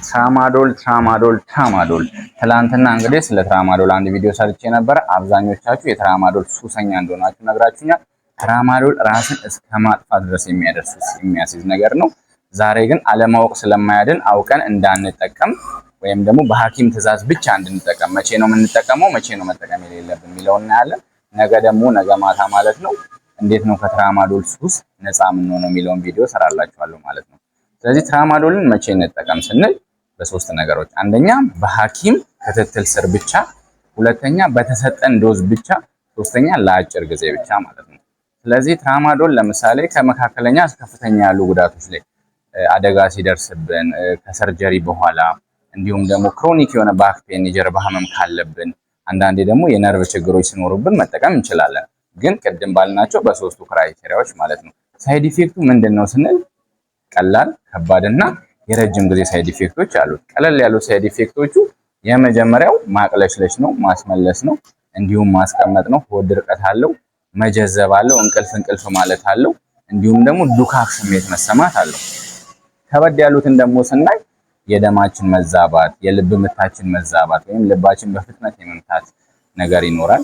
ትራማዶል፣ ትራማዶል፣ ትራማዶል። ትላንትና እንግዲህ ስለ ትራማዶል አንድ ቪዲዮ ሰርቼ ነበረ። አብዛኞቻችሁ የትራማዶል ሱሰኛ እንደሆናችሁ ነግራችሁኛል። ትራማዶል ራስን እስከ ማጥፋት ድረስ የሚያደርስ የሚያስይዝ ነገር ነው። ዛሬ ግን አለማወቅ ስለማያድን አውቀን እንዳንጠቀም ወይም ደግሞ በሐኪም ትዕዛዝ ብቻ እንድንጠቀም፣ መቼ ነው የምንጠቀመው፣ መቼ ነው መጠቀም የሌለብን የሚለውን እናያለን። ነገ ደግሞ፣ ነገ ማታ ማለት ነው፣ እንዴት ነው ከትራማዶል ሱስ ነፃ የምንሆነው የሚለውን ቪዲዮ ሰራላችኋለሁ ማለት ነው። ስለዚህ ትራማዶልን መቼ እንጠቀም ስንል በሶስት ነገሮች፣ አንደኛ በሐኪም ክትትል ስር ብቻ፣ ሁለተኛ በተሰጠን dose ብቻ፣ ሶስተኛ ለአጭር ጊዜ ብቻ ማለት ነው። ስለዚህ ትራማዶል ለምሳሌ ከመካከለኛ እስከ ከፍተኛ ያሉ ጉዳቶች ላይ አደጋ ሲደርስብን፣ ከ surgery በኋላ፣ እንዲሁም ደግሞ chronic የሆነ back pain፣ የጀርባ ህመም ካለብን፣ አንዳንዴ ደግሞ የነርቭ ችግሮች ሲኖሩብን መጠቀም እንችላለን። ግን ቅድም ባልናቸው በሶስቱ criteria ዎች ማለት ነው። Side effect ኡ ምንድን ነው ስንል ቀላል፣ ከባድና የረጅም ጊዜ side effect ኦች አሉት። ቀለል ያሉ side effect ኦቹ የመጀመሪያው ማቅለሽለሽ ነው፣ ማስመለስ ነው፣ እንዲሁም ማስቀመጥ ነው። ሆድ ድርቀት አለው፣ መጀዘብ አለው፣ እንቅልፍ እንቅልፍ ማለት አለው፣ እንዲሁም ደግሞ ዱካክ ስሜት መሰማት አለው። ከበድ ያሉትን ደግሞ ስናይ የደማችን መዛባት፣ የልብ ምታችን መዛባት ወይም ልባችን በፍጥነት የመምታት ነገር ይኖራል።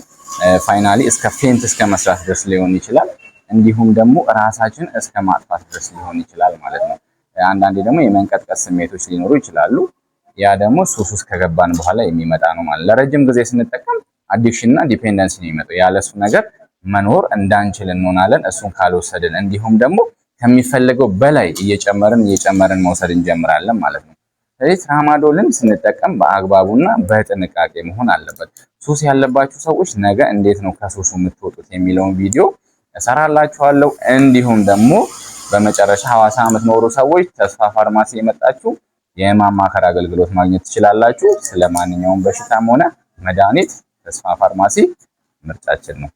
Finally እስከ faint እስከ መስራት ድረስ ሊሆን ይችላል። እንዲሁም ደግሞ ራሳችን እስከ ማጥፋት ድረስ ሊሆን ይችላል ማለት ነው። አንዳንዴ ደግሞ የመንቀጥቀጥ ስሜቶች ሊኖሩ ይችላሉ። ያ ደግሞ ሱስ ውስጥ ከገባን በኋላ የሚመጣ ነው ማለት። ለረጅም ጊዜ ስንጠቀም addiction እና dependency ነው የሚመጣው። ያለሱ ነገር መኖር እንዳንችል እንሆናለን እሱን ካልወሰድን። እንዲሁም ደግሞ ከሚፈለገው በላይ እየጨመርን እየጨመርን መውሰድ እንጀምራለን ማለት ነው። ስለዚህ ትራማዶልን ስንጠቀም በአግባቡና በጥንቃቄ መሆን አለበት። ሱስ ያለባችሁ ሰዎች ነገ እንዴት ነው ከሱሱ የምትወጡት የሚለውን ቪዲዮ እሰራላችኋለሁ። እንዲሁም ደግሞ በመጨረሻ ሐዋሳ የምትኖሩ ሰዎች ተስፋ ፋርማሲ የመጣችሁ የማማከር አገልግሎት ማግኘት ትችላላችሁ። ስለማንኛውም በሽታም ሆነ መድኃኒት ተስፋ ፋርማሲ ምርጫችን ነው።